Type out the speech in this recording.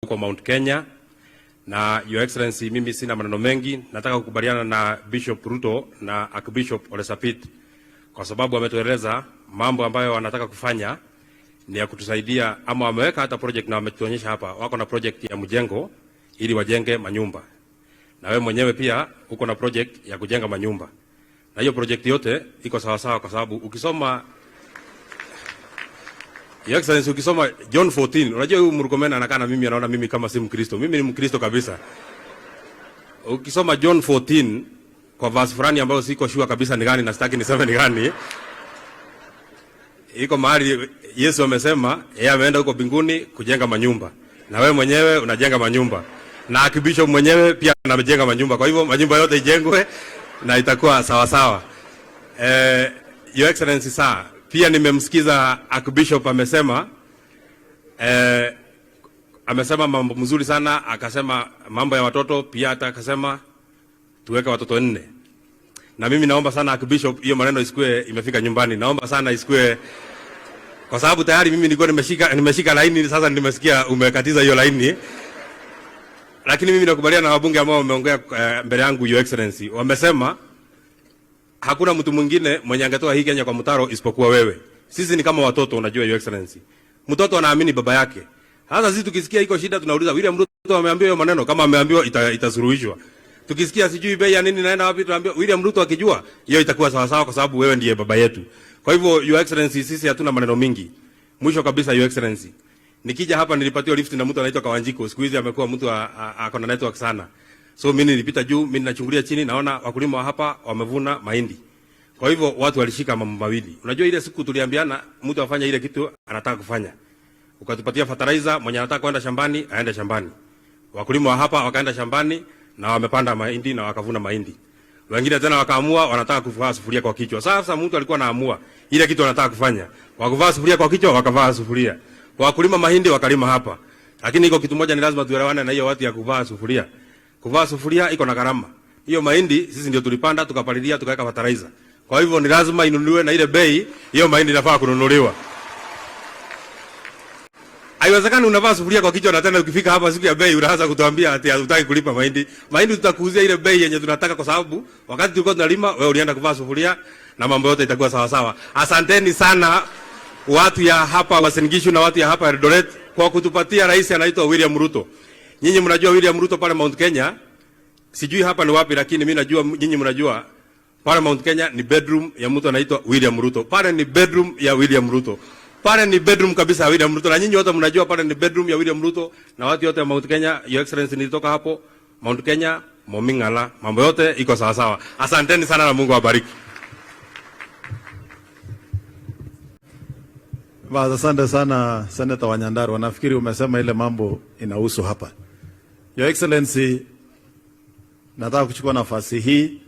Huko Mount Kenya. Na Your Excellency, mimi sina maneno mengi, nataka kukubaliana na Bishop Ruto na Archbishop Ole Sapit kwa sababu ametueleza mambo ambayo wanataka kufanya ni ya kutusaidia, ama wameweka hata project na wametuonyesha hapa, wako na project ya mjengo ili wajenge manyumba, na wewe mwenyewe pia uko na project ya kujenga manyumba, na hiyo project yote iko sawa sawa, kwa sababu ukisoma, Your Excellency, ukisoma John 14, unajua huyu Murkomen anakaa na mimi, anaona mimi kama si Mkristo. Mimi ni Mkristo kabisa. Ukisoma John 14 kwa verse fulani ambayo siko sure kabisa ni gani na sitaki niseme ni gani, iko mahali Yesu amesema yeye ameenda huko mbinguni kujenga manyumba, na wewe mwenyewe unajenga manyumba, na Archbishop mwenyewe pia anajenga manyumba. Kwa hivyo manyumba yote ijengwe na itakuwa sawa sawa. Your Excellency, saa pia nimemsikiza Archbishop amesema mambo mzuri sana, akasema mambo ya watoto pia, hata akasema tuweke watoto 4. Na mimi naomba sana Archbishop, hiyo maneno isikue imefika nyumbani. Naomba sana isikue, kwa sababu tayari mimi nilikuwa nimeshika laini, sasa nimesikia umekatiza hiyo laini. Lakini mimi nakubaliana na wabunge ambao wameongea mbele yangu, Your Excellency. Wamesema hakuna mtu mwingine mwenye angetoa hii Kenya kwa mtaro isipokuwa wewe. Sisi ni kama watoto, unajua, Your Excellency. Mtoto anaamini baba yake. Sasa sisi tukisikia iko shida tunauliza William Ruto ameambiwa hiyo maneno, kama ameambiwa itasuluhishwa. Tukisikia sijui bei ya nini naenda wapi, tunaambiwa William Ruto akijua hiyo itakuwa sawa sawa, kwa sababu wewe ndiye baba yetu. Kwa hivyo, Your Excellency, sisi hatuna maneno mingi. Mwisho kabisa, Your Excellency, nikija hapa nilipatiwa lift na mtu anaitwa Kawanjiko. Siku hizi amekuwa mtu ako na network sana. So mimi nilipita juu, mimi ninachungulia chini, naona wakulima wa hapa wamevuna mahindi. Kwa hivyo watu walishika mambo mawili. Unajua ile siku tuliambiana mtu afanye ile kitu anataka kufanya. Ukatupatia fertilizer, mwenye anataka kwenda shambani aende shambani. Wakulima wa hapa wakaenda shambani na wamepanda mahindi na wakavuna mahindi. Wengine tena wakaamua wanataka kuvaa sufuria kwa kichwa. Sasa mtu alikuwa anaamua ile kitu anataka kufanya. Wakuvaa sufuria kwa kichwa, wakavaa sufuria. Wakulima mahindi wakalima hapa. Lakini iko kitu moja ni lazima tuelewane na hiyo watu ya kuvaa sufuria. Kuvaa sufuria iko na gharama. Hiyo mahindi sisi ndio tulipanda, tukapalilia, tukaweka fertilizer. Kwa hivyo ni lazima inunuliwe na ile bei hiyo mahindi inafaa kununuliwa. Haiwezekani unavaa sufuria kwa kichwa na tena ukifika hapa siku ya bei unaanza kutuambia ati hutaki kulipa mahindi. Mahindi tutakuuzia ile bei yenye tunataka, kwa sababu wakati tulikuwa tunalima wewe ulienda kuvaa sufuria na mambo yote itakuwa sawa sawa. Asanteni sana watu ya hapa Uasin Gishu na watu ya hapa Eldoret kwa kutupatia rais anaitwa William Ruto. Nyinyi mnajua William Ruto pale Mount Kenya, sijui hapa ni wapi, lakini mimi najua nyinyi mnajua pale Mount Kenya ni bedroom ya mtu anaitwa William Ruto. Pale ni bedroom ya William Ruto. Pale ni bedroom kabisa ya William Ruto. Na nyinyi wote mnajua pale ni bedroom ya William Ruto na watu wote wa Mount Kenya. Your Excellency, nilitoka hapo Mount Kenya, Momingala, mambo yote iko sawa sawa. Asanteni sana na Mungu awabariki. Basi asante sana Senator wa Nyandarua. Nafikiri umesema ile mambo inahusu hapa. Your Excellency, nataka kuchukua nafasi hii